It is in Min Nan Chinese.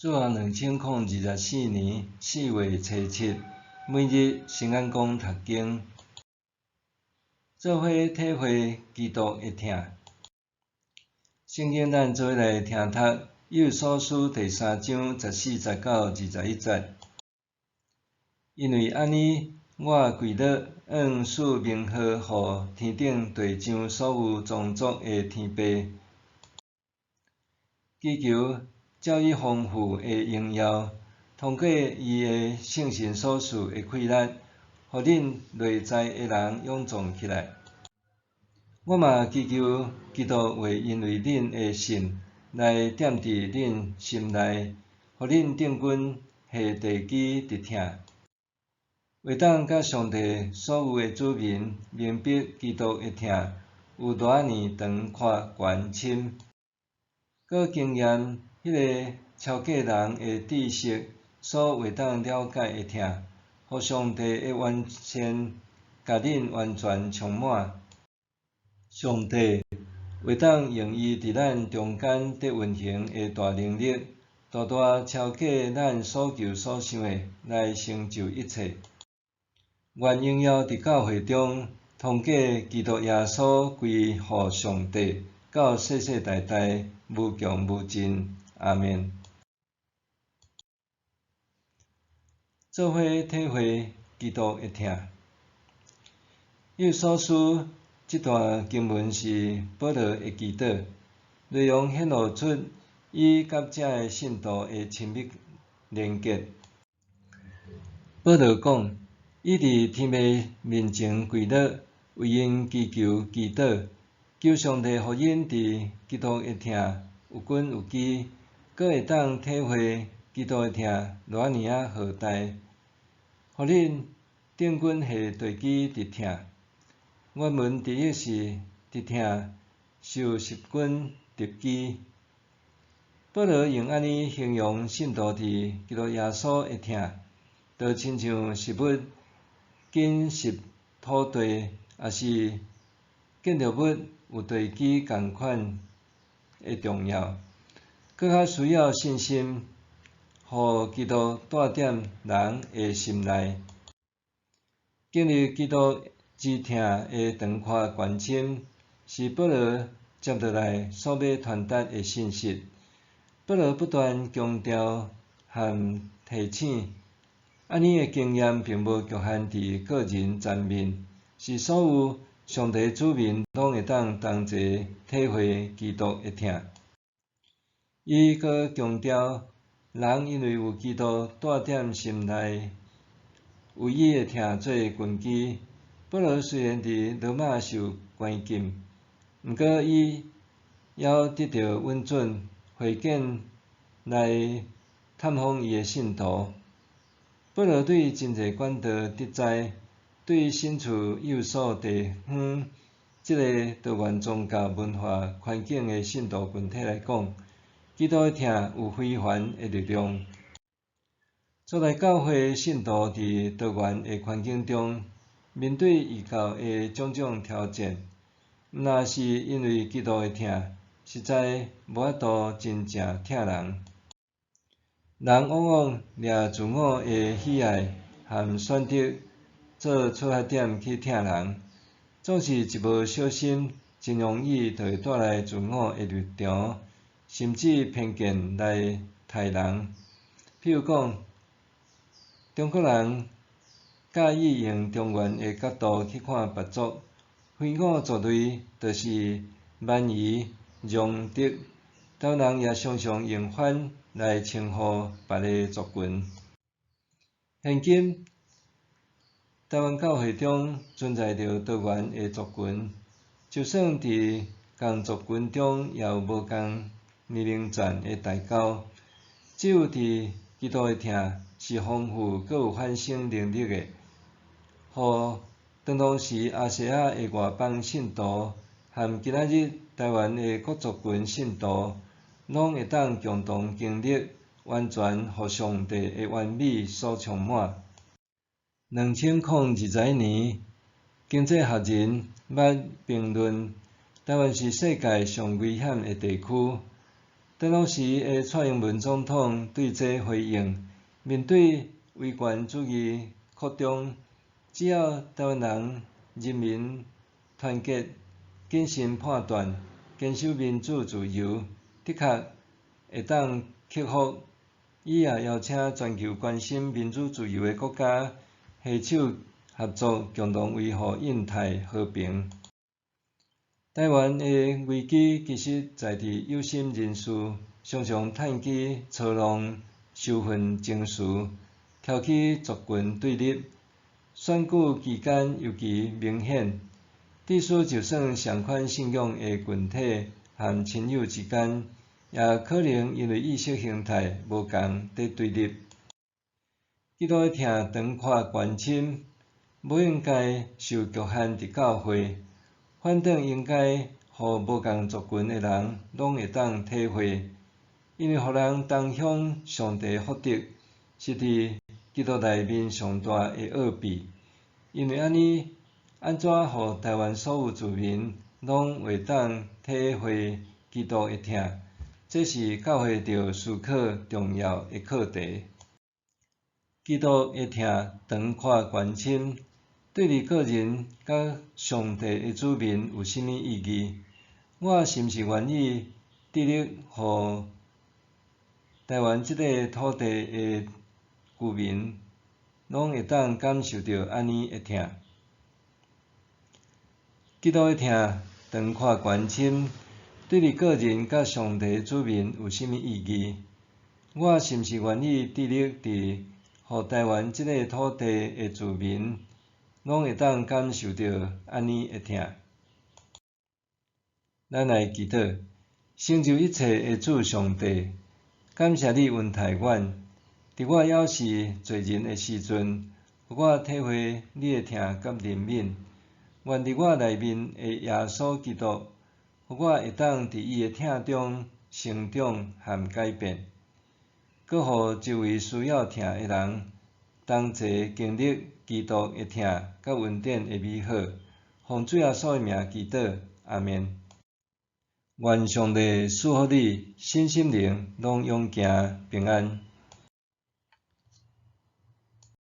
主後2024年4月初7，每日聖安講讀經，做伙體會基督的疼。聖經咱做伙來聽讀《以弗所書》第三章14節到21節。因為按呢，我跪落，按賜名號予天頂地上所有宗族的天父，祈求照伊豐富的榮耀，通過伊的聖神所賜的氣力，予恁內在的人勇壯起來。我嘛祈求基督會因為恁的信來踮佇恁心內，予恁定根下地基佇疼，會當佮上帝所有的子民明白基督的疼有偌爾長闊懸深，閣經驗彼个超過人的知識所會當了解的疼，予上帝的完善共恁完全充滿。上帝會當用伊佇咱中間得運行的大能力，大大超過咱所求所想的，來成就一切。願榮耀佇教會中，通過基督耶穌歸予上帝，到世世代代無窮無盡。阿們。做伙體會基督的疼。以弗所書這段經文是保羅的祈禱，內容顯露出伊佮遮的信徒的親密連結。保羅講，伊佇天父面前跪落，為𪜶祈求祈禱，求上帝予𪜶佇基督的疼有根有基，閣會當體會基督的疼偌爾仔浩大，予恁定根下地基佇疼。原文直譯是佇疼受實根立基。保羅用按呢形容信徒佇基督耶穌的疼，就親像食物緊實土地，抑是建築物有地基仝款的重要，閣較需要信心，予基督蹛踮人的心內。經歷基督之疼的長闊懸深，是保羅接落來所欲傳達的信息。保羅不斷強調和提醒，按呢的經驗並無局限佇個人層面，是所有上帝子民攏會當同齊體會基督的疼。伊閣強調，人因為有基督蹛踮心內，為伊的疼做根基。保羅雖然佇羅馬受關禁，毋過伊猶得著允准會見來探訪伊的信徒。保羅對真濟管道得知，對身處以弗所地方這个多元宗教文化環境的信徒群體來講，基督的疼有非凡的力量。初代教會信徒佇多元的環境中，面對異教的種種挑戰，毋若是因為基督的疼，實在無法度真正疼人。人往往掠自我的喜愛和選擇做出發點去疼人，總是一無小心，真容易就會帶來自我的立場，甚至偏見來待人。譬如講，中國人佮意用中原的角度去看別族，非我族類就是蠻夷、戎狄。台灣人也常常用番來稱呼別个族群。現今，台灣教會中存在著多元的族群，就算佇仝族群中也有無仝年齡層的代溝。只有佇基督的疼是豐富閣有反省能力的，予當當時亞細亞的外邦信徒和今仔日台灣的各族群信徒，攏會當共同經歷完全予上帝的完美所充滿。2021年，經濟學人捌評論，台灣是世界上危險的地區。當時的蔡英文總統對這回應：面對威權主義擴張，只要台灣人人民團結、謹慎判斷、堅守民主自由，的確會當克服。伊也邀請全球關心民主自由的國家攜手合作，共同維護印太和平。台灣的危機其實在佇有心人士常常趁機操弄仇恨情緒，挑起族群對立。選舉期間尤其明顯，致使就算仝款信仰的群體和親友之間，也可能因為意識形態無仝佇對立。基督的疼長闊懸深，無應該受局限佇教會，反轉應該予無仝族群的人攏會當體會，因為予人同享上帝福德，是佇基督內面上大的奧秘。因為按呢，按怎予台灣所有子民攏會當體會基督的疼？這是教會著思考重要的課題。基督的疼長闊懸深，對你個人佮上帝的子民有啥物意義？我是毋是願意致力予台灣這塊土地的居民，攏會當感受著按呢的疼？基督的疼長闊懸深，對你個人佮上帝的子民有啥物意義？我是毋是願意致力佇予台灣這塊土地的子民，攏會當感受著按呢的疼？咱來祈禱，成就一切的主上帝，感謝你恩待阮，佇我猶是罪人的時陣，予我體會你的疼佮憐憫。願佇我內面的耶穌基督，予我會當佇伊的疼中成長和改變，閣予周圍需要疼的人同齊經歷基督的疼佮恩典的美好。奉主耶穌的名祈禱，阿們。願上帝賜福你，身心靈攏勇健平安。